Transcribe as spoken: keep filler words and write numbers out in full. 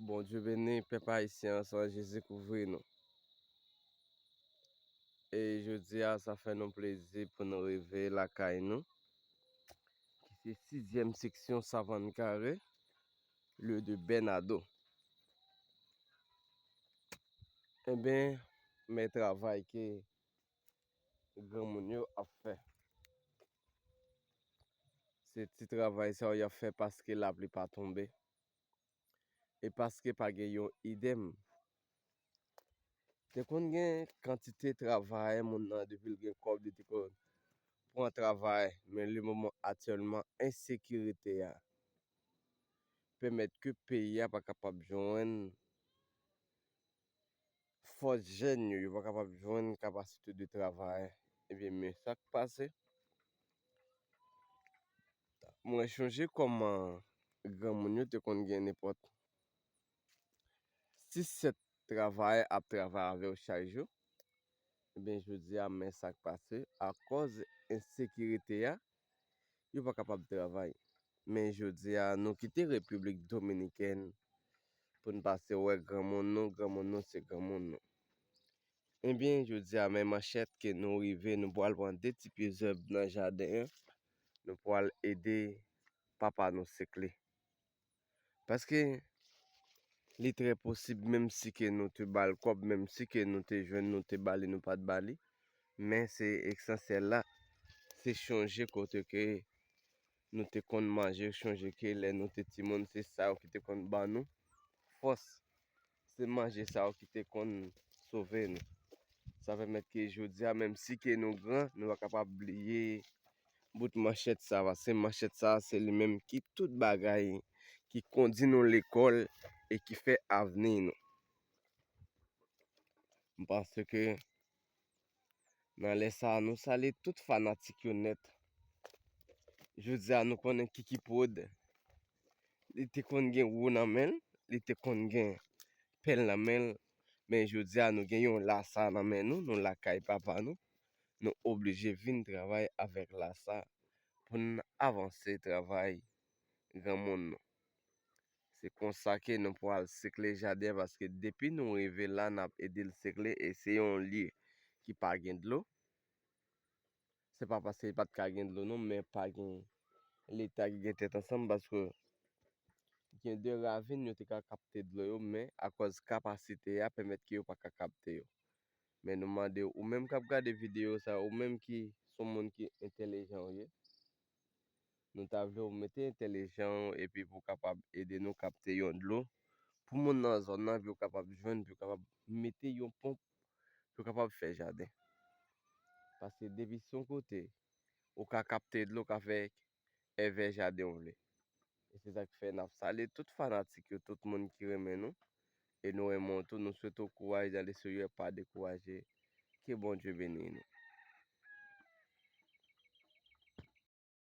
Bondye beni pèp ayisyen an, san Jezi kouvri nou. E jodi a, sa fè nou plezi pou nou rive lakay nou, ki se sizyèm seksyon Savann Kare, lye de Bènado. Enben, men travay ke granmoun yo ap fè. Se ti travay sa yo y ap fè paske lapli pa tonbe. E paske pa gen yon idèm. Te konn gen kantite travay, moun nan, depi l gen kòb, li te konn pran travay. Men le moman aktyèlman, ensekirite a pèmèt ke peyi a pa kapab jwenn fòs jèn yo, yo pa kapab jwenn kapasite de travay. Ebyen, men sa k pase. Mwen chonje kòman granmoun yo te konn gen nenpòt sis sèt travayè ap travay avè yo chak jou. Ebyen, jodi a, men sa k pase. Akòz ensekirite a, yo pa kapab travay. Men jodi a, nou kite Repiblik Dominikèn pou n pase wè granmoun nou, granmoun nou se granmoun nou. Ebyen, jodi a, men manchèt ke nou rive, nou pral pran de ti pye zèb nan jaden an, nou pral ede papa nou sekle. Paske li trè posib, menm si ke nou te ba l kòb, menm si ke nou te jwenn, nou te ba li, nou pa t ba li, men se esansyèl la, se chonje kote ke nou te konn manje, chonje ke lè nou te timoun, se sa yo ki te konn ban nou fòs. Se manje sa yo ki te konn sove nou. Sa pèmèt ke jodi a, menm si ke nou gran, nou pa kapab bliye bout manchèt sa, paske manchèt sa, se li menm ki tout bagay, ki kondi nou lekòl e ki fè avni nou. M panse ke nan lè sa a, nou salye tout fanatik yo nèt. Jodi a, nou konnen Kiki Prod, li te konn gen wou nan men l, li te konn gen pèl nan men l, men jodi a, nou gen yon lasa nan men nou, nou lakay papa nou, nou oblije vin travay avèk lasa pou n avanse travay granmoun nou. Se konsa ke nou pral sekle jaden, paske depi nou rive la, n ap ede l sekle, e se yon lye ki pa gen dlo. Se pa paske li pa t ka gen dlo non, men pa gen Leta ki gen tèt ansanm, paske gen de ravin yo te ka kapte dlo yo, men akòz kapasite a pèmèt ke yo pa ka kapte yo. Men nou mande w, ou menm k ap gade videyo sa, ou menm ki se yon moun ki entèlijan ou ye, nou ta vle w mete entèlijan w epi pou w kapab ede nou kapte yon dlo pou moun nan zòn nan, pou yo kapab jwenn, pou yo kapab mete yon ponp, pou yo kapab fè jaden. Paske depi se yon kote ou ka kapte dlo, ka fè èvè jaden w vle. E se sa k fè n ap salye tout fanatik yo, tout moun ki renmen nou. E nou renmen w tou, nou swete w kouraj dans le Seigneur, pa dekouraje. Ke Bondye beni nou.